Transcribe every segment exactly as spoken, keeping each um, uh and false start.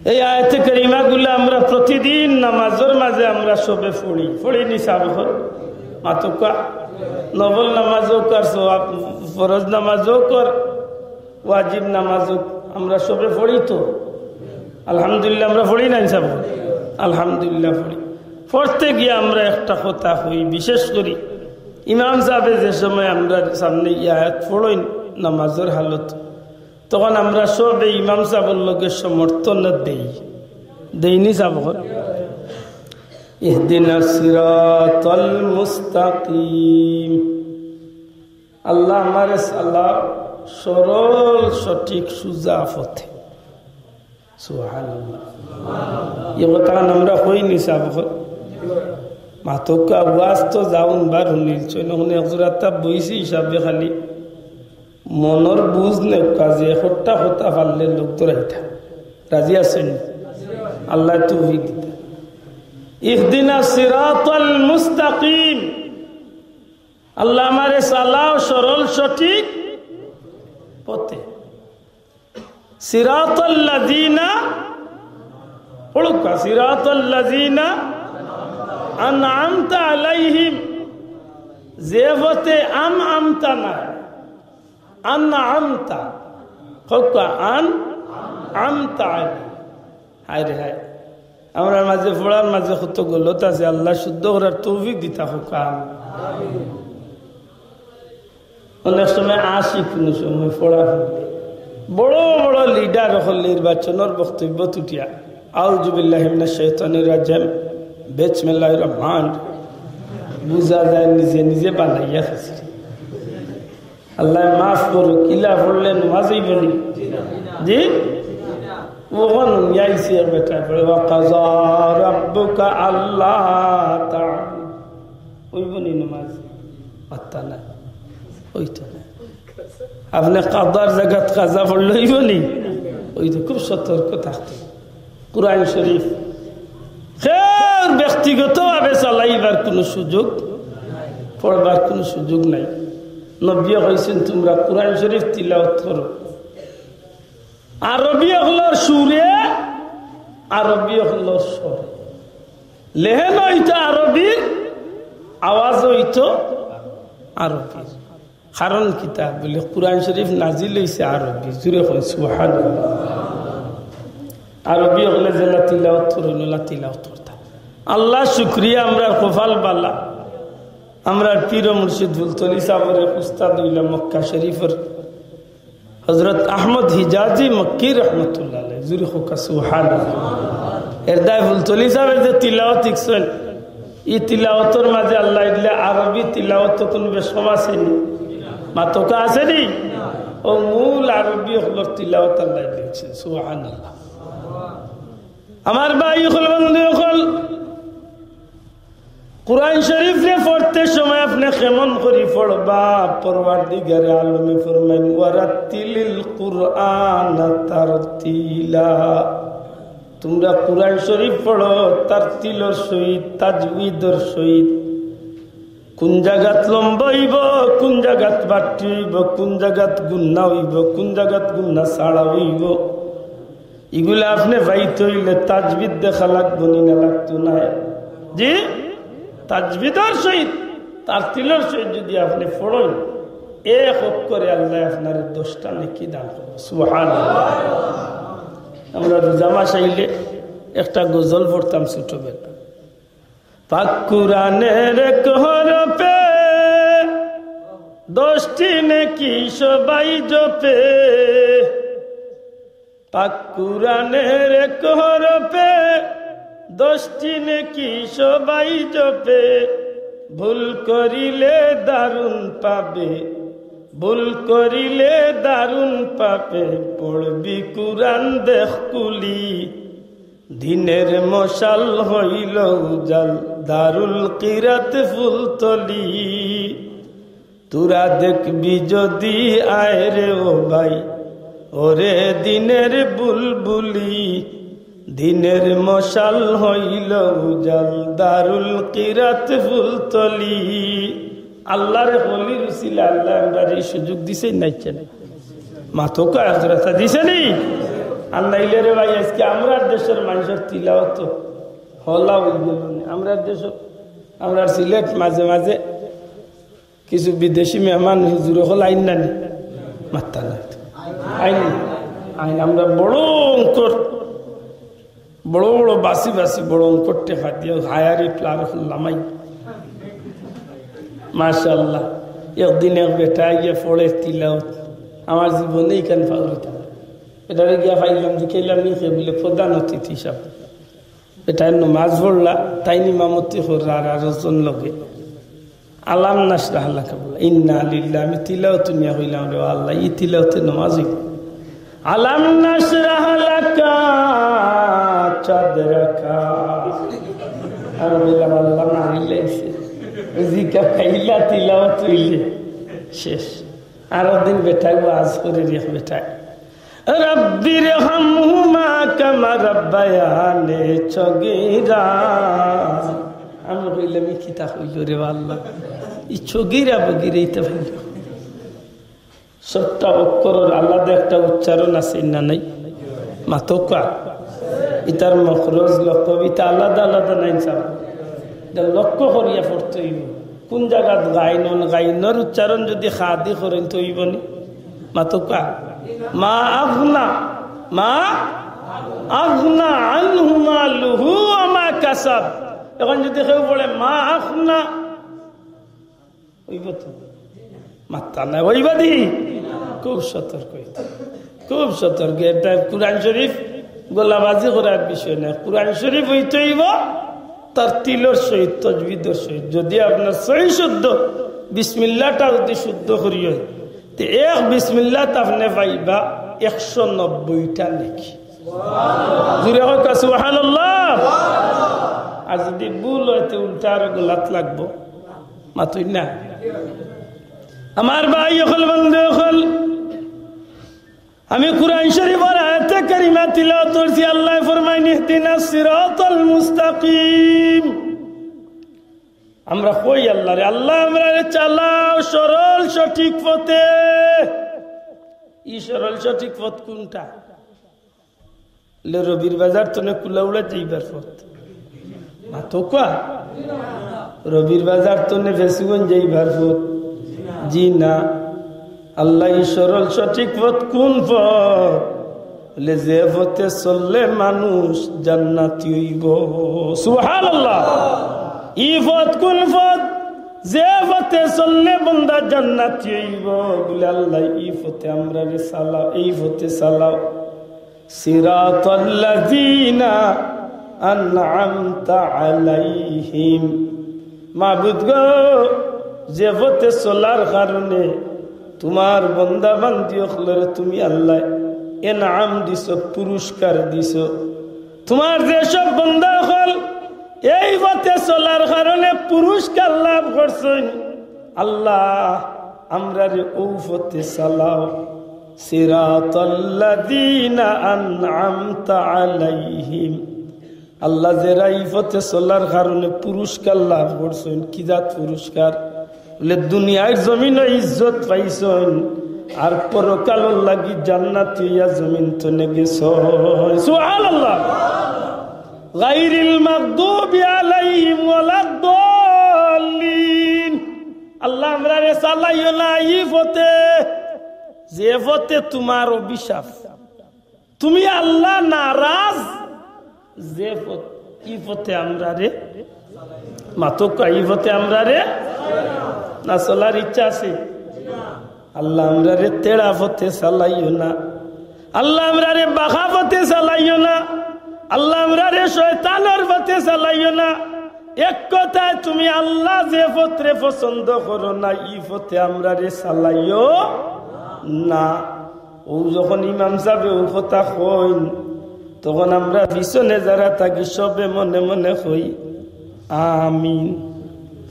এই আয়াতে কারিমাগুলা আমরা প্রতিদিন নামাজর মাঝে আমরা সবে পড়ি, পড়ি নি সাব অকল? মাতউক্কা। নফল নামাজ অউক আর সওয়াব, ফরজ নামাজ অউক আর ওয়াজিব নামাজ অউক, আমরা সবে পড়ি তো? আলহামদুলিল্লাহ, আমরা পড়ি না ইনশাআল্লাহ? আলহামদুলিল্লাহ পড়ি। পড়তে গিয়া আমরা একটা কথা কই, বিশেষ করি ইমাম সাবে যে সময় আমরার সামনে ই আয়াত পড়ইন নামাজর হালত, তখন আমরা সবে ইমাম সাবর লগে সমর্থন দেই, দেই নি সাব অকল? ইহদিনাস সিরাতাল মুস্তাকিম। আল্লাহ আমারে চালাও সরল, সঠিক, সুজা পথে। সুবহানাল্লাহ। ই কথা আমরা কই নি সাব অকল? মাতউক্কা। ওয়াজ তো যাউন বার হুনিল, চৈন হুনে একজোড়া তা বইছি হিসাবে খালি মনর বুঝ নেউক্কা যে একটা কথা পারলে লোক ধরাইতা। রাজি আছইন? আল্লায় তৌফিক দিতা। ইহদিনাস সিরাতাল মুস্তাকিম। আল্লাহ আমারে চালাও সরল সঠিক পথে। সিরাতাল্লাযিনা, পড়উক্কা, সিরাতাল্লাযিনা আনআমতা আলাইহিম, যে পথে আম আমতা নায়, আনআমতা, কউক্কা, আনআমতা আলাইহিম। হায় রে হায়, আমরার মাঝে পড়ার মাঝে কত গলত আছে, আল্লায় শুদ্ধ করার তৌফিক দিতা কউক্কা। অনেক সময় আশি কুনু সময় পড়া পড়লে বড় বড় লিডার অকল নির্বাচনর বক্তব্য তুটিয়া, "আউযু বিল্লাহি মিনাশ শাইতানির রাজিম, বিসমিল্লাহির রহমানির রহিম।" বুঝা যায় নিজে নিজে বানাইয়া খাইছে। আল্লায় মাফ করউক, ইলা পড়লে নমাজ অইবো নি? জি? অখন হুনিয়া আইছি এক বেটা পড়ে, "ওয়া কাযা রাব্বুকা আল্লা তা'বুদু।" অইবো নি নমাজ? মাত্তা নাই, অইতো না। আপনে কাদার জাগাত কাজা পড়লে অইবো নি? অইতো, খুব সতর্ক থাকতে। কুরআন শরীফ কেউর ব্যক্তিগতভাবে চালাইবার কুনু সুযোগ, পড়বার কুনু সুযোগ নাই। নবীয়ে কইছইন, "তুমরা কুরআন শরীফ তিলাওয়াত করো আরবি অকলর সুরে, আরবি অকলর স্বরে। লেহেন অইতো আরবির, আওয়াজ অইতো আরবির।" কারণ কিতা? বলে, কুরআন শরীফ নাজিল অইছে আরবি। জুরে কইন সুবহানাল্লাহ। আরবি অকলে যেলা তিলাওয়াত করইন, অলা তিলাওয়াত করতা। আল্লাহ শুকরিয়া, আমরার কপাল বালা, আমরার পীর মুর্শিদ ফুলতলি সাবর এক উস্তাদ অইলা মক্কা শরীফর হযরত আহমদ হিজাজি মক্কি রহমতুল্লাহ আলাইহি। জুরে কউক্কা সুবহানাল্লাহ। এর দায় ফুলতলি সাবে যে তিলাওয়াত শিখছইন, ই তিলাওয়াতর মাঝে আল্লায় দিলে আরবি তিলাওয়াত কুনু বেশকম আছে নি? মাতউক্কা আছে নি? অউ মূল আরবি অকলর তিলাওয়াত আল্লায় দিছে। সুবহানাল্লাহ। আমার ভাই অকল, বন্ধু অকল, কুরআন শরীফরে পড়তে সময় আপনে কেমন করি পড়বা? পরওয়ারদিগারে আলমে ফরমাইন, "ওয়ারাত্তিলিল কুরআনা তারতিলা।" তুমরা কুরআন শরীফ পড়ো তারতিলর সহিত, তাজবিদর সহিত। কুন জাগাত লম্বা অইবো, কুন জাগাত বাট্টি অইবো, কুন জাগাত গুন্না অইবো, কুন জাগাত গুন্না ছাড়া অইবো, ইগুলা আপনে পাইতে অইলে তাজবিদ দেখা লাগবো নি না লাগতো নায়? জি, তাজবিদর সহিত, তারতিলর সহিত যুদি আপনে পড়ইন, এক অক্ষরে আল্লায় আপনারে দশটা নেকি দান করবো। সুবহানাল্লাহ। আমরা রোজা মাস আইলে একটা গজল পড়তাম ছোটবেলা। পাক কুরআনের এক হরফে দশটি নেকি সবাই জপে। পাক কুরআনের এক হরফে দশটি নেকি সবাই জপে। ভুল করিলে দারুণ পাবে, ভুল করিলে দারুণ পাবে। পড়বি কুরআন দেখ খুলি, দিনের মশাল হইল উজাল, দারুল কিরাত ফুলতলি। তোরা দেখবি যদি আয় রে ও ভাই, ওরে দিনের বুলবুলি, দিনের মশাল হইল উজাল, দারুল কিরাত ফুলতলি। আল্লাহর ওলির উসিলা আল্লায় আমরারে ই সুযোগ দিছে, নাই কেনে? মাতউক্কা, এক জোড়া তা দিছে নি? আর নাইলে রে ভাই, আইজকে আমরার দেশর মানষর তিলাওয়াত হলা অইগেলো নি। আমরার দেশো, আমরার সিলেট মাঝে মাঝে কিছু বিদেশি মেহমান হুজুর অকল আইন না নি? মাত্তা নাই। আইন, আইন। আমরা বড় অঙ্কর, বড় বড় বাসি বাসি বড় অঙ্কর টেকা দিয়া হায়ারি প্লার করলাম আই। মাশাআল্লাহ। একদিন এক বেটা গিয়া পড়ে তিলাওয়াত, আমার জীবনে ইখান পাউরিতাম না। বেটারে গিয়া পাইলাম, জিকাইলাম, "নি কে?" বলে, "প্রধান অতিথি সাব।" বেটায় নমাজ পড়লা, তাইন ইমামতি কররা আর আরো জন লগে। আলাম নাশরাহ লাকা বলে, ইন্না লিল্লাহ, আমি তিলাওয়াত হুনিয়া কইলাম, "রে আল্লাহ, ই তিলাওয়াতে নমাজ অইবো?" আলাম নাশরাহ লাকা সাদরাকা। আমি কইলাম, "আল্লাহ, মারিলাইছে।" জিকাইলা তিলাওয়াত অইলে শেষ। আরো দিন বেটায় ওয়াজ করে রে বেটায়, "রাব্বিরহামহুমা কামা রাব্বায়ানি সগীরা।" আমি কইলাম, "ই কিতা কইলো রে আল্লাহ? ই সগীরা বগীরা ইতা পাইলো?" সাতটা অক্ষরর আলাদা একটা উচ্চারণ আছে না নাই? মাতউক্কা। ইতার মখরজ, লকব, ইতা আলাদা আলাদা নায় নি সাব? ইতা লক্ষ্য করিয়া পড়তে অইবো। কুন জাগাত গাইন অন, গাইনর উচ্চারণ যুদি খাদি করইন তে অইবো নি? মাতউক্কা। মা আগনা, মা আগনা আনহু মালুহু ওয়া মা কাসাব। অখন যুদি কেউ পড়ে মা আফনা, অইবো তো? মাত্তা নাই, অইবো দি? খুব সতর্ক অইতে, খুব সতর্ক। ইটা কোরআন শরীফ গলাবাজি করার বিষয় না। কোরআন শরীফ অইতে অইবো তার তিলর সহিত, তজবিদর সহিত। যুদি আপনার সহি শুদ্ধ বিসমিল্লাটা যুদি শুদ্ধ করি অয়, তে এক বিসমিল্লাত আপনে পাইবা একশো নব্বইটা নেকি। জুরে কউক্কা সুবহানাল্লাহ। আর যুদি ভুল অয়, তে উল্টা আরো গলাত লাগবো। মাতইন না। আমার ভাই অকল, বন্ধু অকল, আমি কোরআন শরীফর আয়াতে কারিমা তিলাওয়াত করছি, আল্লায় ফরমাইন, "ইহদিনাস সিরাতাল মুস্তাকিম।" আমরা কই আল্লাহরে, "আল্লাহ, আমরারে চালাও সরল সঠিক পথে।" ই সরল সঠিক পথ কুনটা? লে রবির বাজার তনে কুলাউড়া যাইবার পথ। মাতউক্কা। রবির বাজার তনে ফেঞ্চুগঞ্জ যাইবার পথ। জি না। আল্লাহ, ই সরল সঠিক পথ কুন পথ? বলে, যে পথে চললে মানুষ জান্নাতি অইবো। সুবহানাল্লাহ। ই পথ কুন পথ? যে পথে চললে বন্দা জান্নাতি অইবো। বলে, আল্লাহ, ই পথে আমরারে চালাও, এই পথে চালাও। সিরাতাল্লাযীনা আনআমতা আলাইহিম। মাবুদ গো, যে পথে চলার কারণে তুমার বন্দা বান্দি অকলরে তুমি আল্লাহ এনাম দিছো, পুরস্কার দিছো, তুমার যেসব বন্দা অকল এই পথে চলার কারণে পুরস্কার লাভ করছইন, আল্লাহ, আমরারে অউ পথে চালাও। সিরাতাল্লাযীনা আনআমতা আলাইহিম। আল্লাহ, যেরা ই পথে চলার কারণে পুরস্কার লাভ করছইন, কি জাত পুরস্কার? বলে, দুনিয়ার জমিনো ইজ্জত পাইছইন, আর পরকালর লাগি জান্নাতি অইয়া জমিন তনে গেছইন। সুবহানাল্লাহ। গায়রিল মাগদুবি আলাইহিম ওয়ালাদ দাল্লিন। আল্লাহ, আমরারে চালাইও না ই পথে, যে পথে তুমার অভিশাপ। তুমি আল্লাহ নারাজ, যে পথ, ই পথে আমরারে, মাতউক্কা, ই পথে আমরারে না চলার ইচ্ছা আছে? আল্লাহ, আমরারে তেড়া পথে চালাইও না। আল্লাহ, আমরারে বাঁকা পথে চালাইও না। আল্লাহ, আমরারে শয়তানর পথে চালাইও না। এক কথায়, তুমি আল্লাহ যে পথরে পছন্দ করো না, ই পথে আমরারে চালাইও না। অউ যখন ইমাম সাবে অউ কথা কইন, তখন আমরা পিছনে যারা থাকি সবে মনে মনে কই, "আমিন।"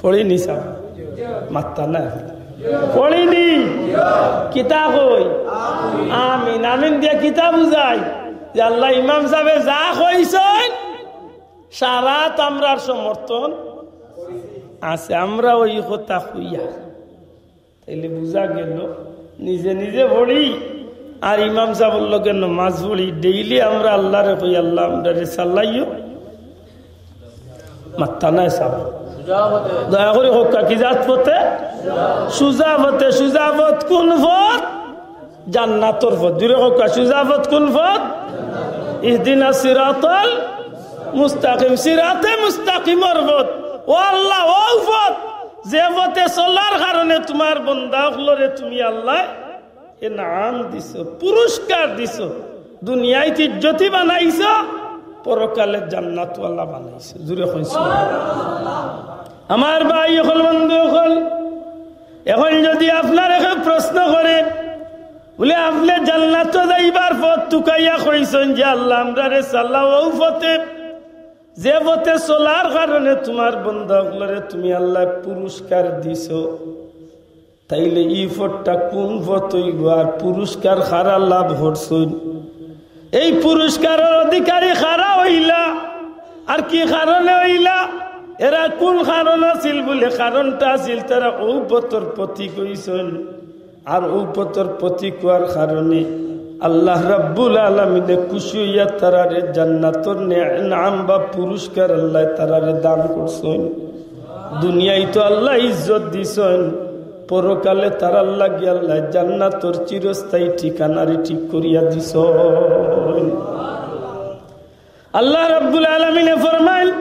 পড়ি নি সাব? মাত্তা না। পড়ি নি? কিতা কই? আমিন। আমিন দিয়া কিতা বুঝাই? যে আল্লাহ, ইমাম সাবে যা কইছইন, সারাত আমরার সমর্থন আছে, আমরা অউ কথা কইয়া। তাইলে বুঝা গেল, নিজে নিজে পড়ি, আর ইমাম সাবর লগে নমাজ পড়ি, ডেইলি আমরা আল্লারে কই, "আল্লা, আমরারে চালাইও।" মাত্তা নাই সাব। দয়া করি কউক্কা, কি জাত পথে? সুজা পথে। সুজা পথ কুন পথ? জান্নাতর পথ। জুরে কউক্কা, সুজা পথ কুন পথ? ইহদিনা সিরাতাল মুস্তাকিম, সিরাতে মুস্তাকিমর পথ। ও আল্লা, অউ পথ, যে পথে চলার কারণে তুমার বন্দা অকলরে তুমি আল্লায় এনাম দিছো, পুরস্কার দিছো, দুনিয়াইত ইজ্জতি বানাইছো, পরকালে জান্নাতওয়ালা বানাইছো। জুরে কইন সুবহানাল্লাহ। আমার ভাই অকল, বন্ধু অকল, এখন যদি আপনারে কেউ প্রশ্ন করে, বুলে, "আপনে জান্নাতো যাইবার পথ তুকাইয়া কইছইন যে, 'আল্লা, আমরারে চালাও অউ পথে, যে পথে চলার কারণে তুমার বন্দা অকলরে তুমি আল্লায় পুরস্কার দিছো, তাইলে ই পথটা কুন পথ অইবো? আর পুরস্কার কারা লাভ করছইন? এই পুরস্কারর অধিকারী কারা অইলা? আর কি কারণে অইলা? এরা কুন কারণ আছিল?' বুলে, কারণটা আছিল তারা অউ পথর পথিক অইছইন। আর অউ পথর পথিক অওয়ার কারণে আল্লা রাব্বুল আলামিনে খুশি অইয়া তারারে জান্নাতর নে-, এনাম বা পুরস্কার আল্লায় তারারে দান করছইন। দুনিয়াইত আল্লায় ইজ্জত দিছইন, পরকালে তারার লাগি আল্লায় জান্নাতর চিরস্থায়ী ঠিকানারে ঠিক করিয়া দিছইন। আল্লা রাব্বুল আলামিনে ফরমাইন,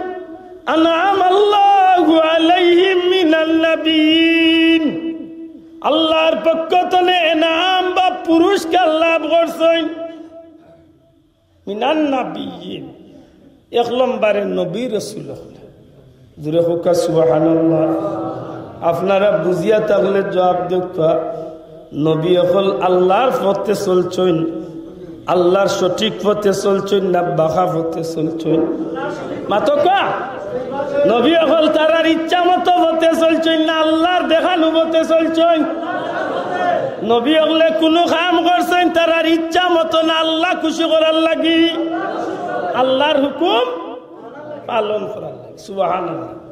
"আনআমাল্লাহু আলাইহিম মিনান নাবিয়্যিন।" আল্লার পক্ষ তনে এনাম বা পুরস্কার লাভ করছইন মিনান নাবিয়্যিন, এক নম্বরে নবী রসুল অকল। জুরে কউক্কা সুবহানাল্লাহ। আপনারা বুঝিয়া থাকলে জুয়াব দেউক্কা। নবী অকল আল্লার পথে চলছইন, আল্লার সঠিক পথে চলছইন না বাঁকা পথে চলছইন? মাতউক্কা। নবী অকল তারার ইচ্ছা মতো পথে চলছইন না আল্লার দেখানো পথে চলছইন? নবী অকলে কুনু কাম করছইন তারার ইচ্ছা মতো না আল্লা খুশি করার লাগি? আল্লার হুকুম পালন করার লাগি। সুবহানাল্লাহ।